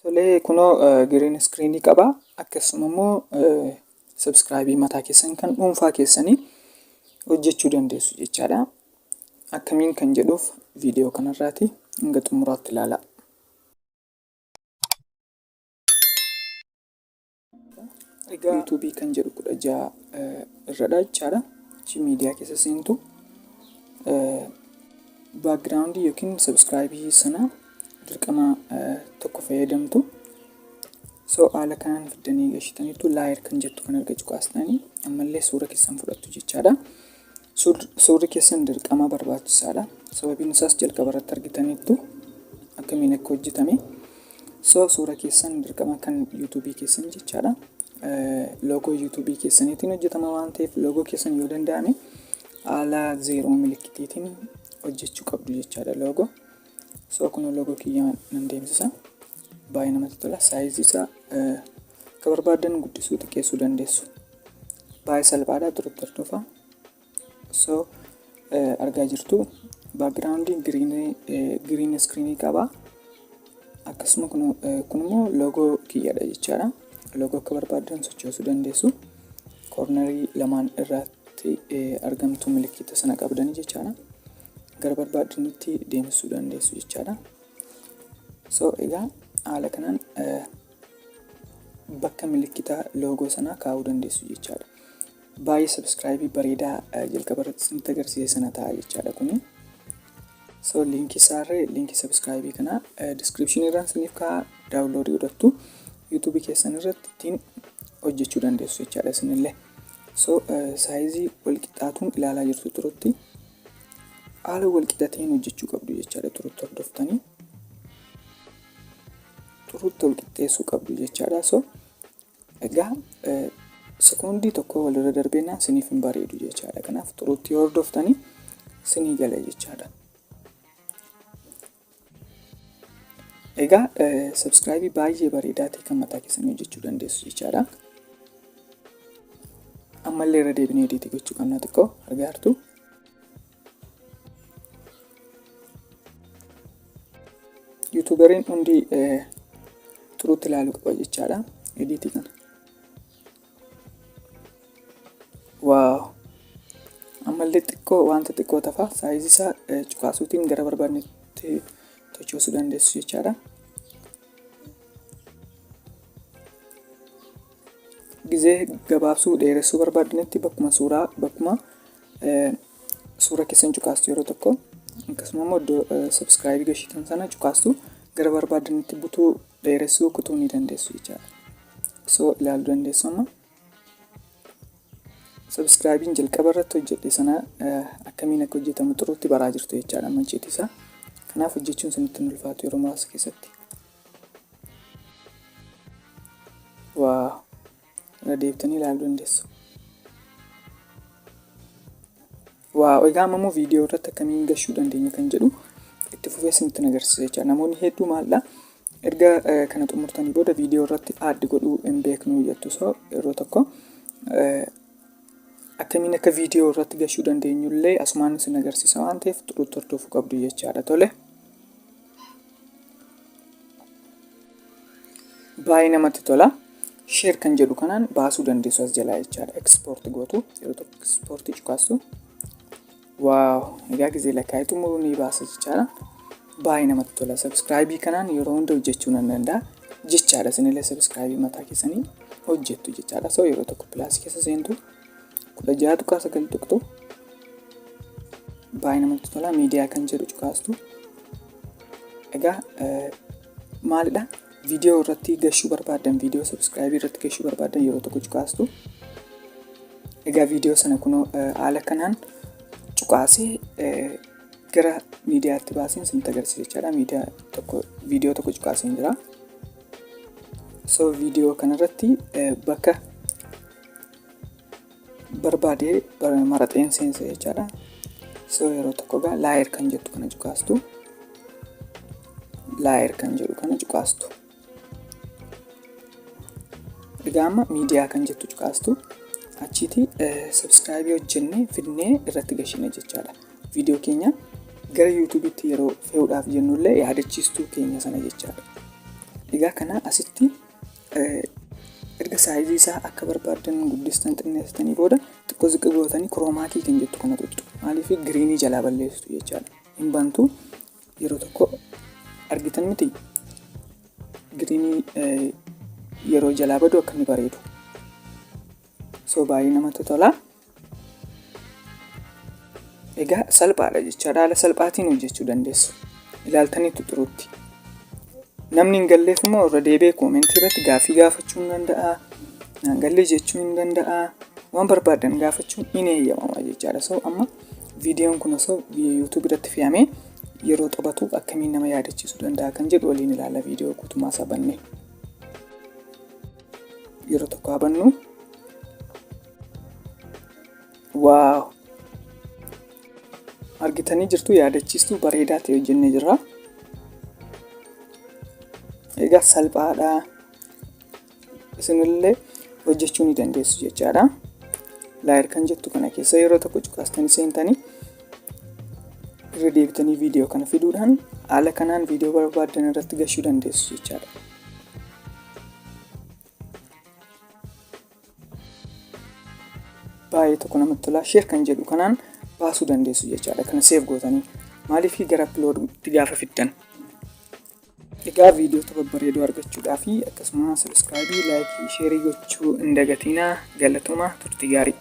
Tolee, kunoo green screen qaba. Akkasuma immoo subscribe mataa keessan kan dhuunfaa keessanii hojjechuu dandeessu jechaadha. Akkamiin kan jedhuuf viidiyoo kanarraati hanga xumuraatti ilaalaa. Egaa YouTube kan jedhu 16 irradha jechaadha. Achi miidiyaa keessa seentu background yookiin subscribe sana dirqama tokko fayyadamtu. So haala kanaan fiddanii gashitaniitu layer kan jettu kan erga cuqaastanii ammallee suura keessan fudhattu jechaadha. Suurri keessan dirqama barbaachisaadha. Sababiin isaas jalqaba irratti argitaniittu akkamiin akka hojjetame. So suura keessan dirqama kan YouTube keessan jechaadha. Loogoo YouTube keessaniitiin hojjetama waan ta'eef loogoo keessan yoo danda'ame haala zeeroo milikkitiitiin hojjechuu qabdu jechaadha loogoo. So kun loogoo kiyya nan deemsisa. Baay'ee namatti tola. Saayizii isaa akka barbaaddan guddisuu xiqqeessuu dandeessu. Baay'ee salphaadha turutti hordofaa. So argaa jirtu background green screen qaba. Akkasuma kun immoo loogoo kiyyadha jechaadha. Loogoo akka barbaaddan sochoosuu dandeessu. Koornarii lamaan irratti argamtu milikkita sana qabdanii jechaadha. Gara barbaaddanitti deemsisuu dandeessu jechaadha. So egaa haala kanaan bakka milikkita loogoo sanaa kaa'uu dandeessu jechaadha. Baay'ee subscribe bareedaa jalqaba irratti isinitti agarsiise sana ta'a jechaadha kuni. So liinkii isaarree liinkii subscribe kana description irraan isiniif kaa'a download godhattu YouTube keessan irratti ittiin hojjechuu dandeessu jechaadha isinillee. So saayizii wal qixxaatuun ilaalaa jirtu turutti haala wal qixa ta'een hojjechuu qabdu jechaadha turutti hordoftanii. Turutti wal qixxeessuu qabdu jechaadha. So egaa sekoondii tokko walirra darbeenaan siniif hin bareedu jechaadha. Kanaaf xuruutti yoo hordoftanii sinii gala jechaadha. Egaa sabskraayibii baay'ee bareedaa ta'e kan mataa keessanii hojjechuu dandeessu jechaadha. Ammallee irra deebinee ediitii gochuu qabna xiqqoo argaa jirtu. Yuutuuberiin hundi xuruutti ilaaluu qaba jechaadha. Ediitii kana. Waaw! Ammallee xiqqoo wanta xiqqoo tafa saayizii isaa cuqaasuutiin gara barbaadnetti tochoosuu dandeessu jechaadha. Gizee gabaabsuu dheeressuu barbaadnetti bakkuma suuraa bakkuma suura keessan cuqaastu yeroo tokko akkasuma immoo iddoo subscribe gashitan sana cuqaastu gara barbaadanitti butuu dheeressuu kutuu ni dandeessu jechaadha. So ilaaluu dandeessu amma. Subscribe'n jalqaba irratti hojjedhe sana akkamiin akka hojjetamu xuruutti baraa jirtu jechaadha amma icciitii isaa. Kanaaf hojjechuun isinitti hin ulfaatu yeroo muraasa keessatti. Waa irra deebitanii ilaaluu dandeessu. Waaw egaa amma immoo viidiyoo irratti akkamiin gashuu dandeenya kan jedhu itti fufee isinitti agarsiisa jecha namoonni hedduu maaldha erga kana xumurtanii booda viidiyoo irratti add godhuu hin beeknu jettu so yeroo tokko akkamiin akka viidiyoo irratti gashuu dandeenyu illee asumaan isin agarsiisa waan ta'eef xuruutti hordofuu qabdu jechaadha tole. Baay'ee namatti tola. Share kan jedhu kanaan baasuu dandeessu as jalaa jechaadha. Export gootu yeroo tokko export cuqaastu. Waaw egaa gizee lakkaa'ee xumuruu ni baasa jechaadha. Baay'ee namatti tola. Subscribe kanaan yeroo hunda hojjechuu nan danda'a jechaadha. Isinillee subscribe mataa keessanii hojjettu jechaadha. So yeroo tokko pilaasii keessa seentu 16.9 tuqxu. Baay'ee namatti tola. Miidiyaa kan jedhu cuqaastu. Egaa maalidha? Viidiyoo irratti gashuu barbaaddan, viidiyoo subscribe irratti gashuu barbaaddan yeroo tokko cuqaastu. Egaa viidiyoo sana kunoo haala kanaan cuqaasee gara miidiyaatti baaseen isinitti agarsiisa jechaadha. Miidiyaa tokko viidiyoo tokko cuqaaseen jira. So viidiyoo kanarratti bakka barbaade maraxeen seensa jechaadha. So yeroo tokko gaa layer kan jettu kana cuqaastu. Layer kan jedhu kana cuqaastu. Egaa amma miidiyaa kan jettu cuqaastu. Achiiti subscribe hojjennee fidnee irratti gashina jechaadha. Viidiyoo keenya gara YouTube'tti yeroo fe'uudhaaf jennullee yaadachiistuu keenya sana jechaadha. Egaa kana asitti erga size isaa akka barbaaddan guddistan xinneessitanii booda xiqqoo ziqi gootanii chroma key kan jettu kana tuqxu. Maaliif? Green jalaa balleessitu jechaadha. Hin bantu. Yeroo tokko argitan miti, green yeroo jalaa badu akka inni bareedu. So baay'ee namatti tola. Egaa salphaadha jechaadha. Haala salphaatiin hojjechuu dandeessu. Ilaaltaniitu xuruutti. Namni hin galleef immoo irra deebi'ee comment irratti gaaffii gaafachuu hin danda'a. Naan galle jechuu hin danda'a. Waan barbaadan gaafachuun in eeyyamama jechaadha. So amma viidiyoon kun osoo YouTube irratti fe'amee yeroo taphatu akkamiin nama yaadachiisuu danda'a kan jedhu waliin ilaalla, viidiyoo guutummaa isaa bannee. Yeroo tokko haa bannu. Wow! Argitanii jirtu, yaadachiistuu bareedaa ta'e hojjennee jirra. Egaa salphaadha. Isinillee hojjechuu ni dandeessu jechaadha. Layer kan jettu kana keessa yeroo tokko cuqaastanii seentanii irra deebitanii viidiyoo kana fiduudhaan haala kanaan viidiyoo barbaaddan irratti gashuu dandeessu jechaadha. Baay'ee tokko namatti tola. Share kan jedhu kanaan baasuu dandeessu jechaadha. Kana save gootanii maaliif gara upload gaafa fiddan. Egaa viidiyoota babbareedoo argachuudhaa fi akkasuma subscribe, like, share gochuu hin dagatinaa. Galatoomaa, turtii gaarii.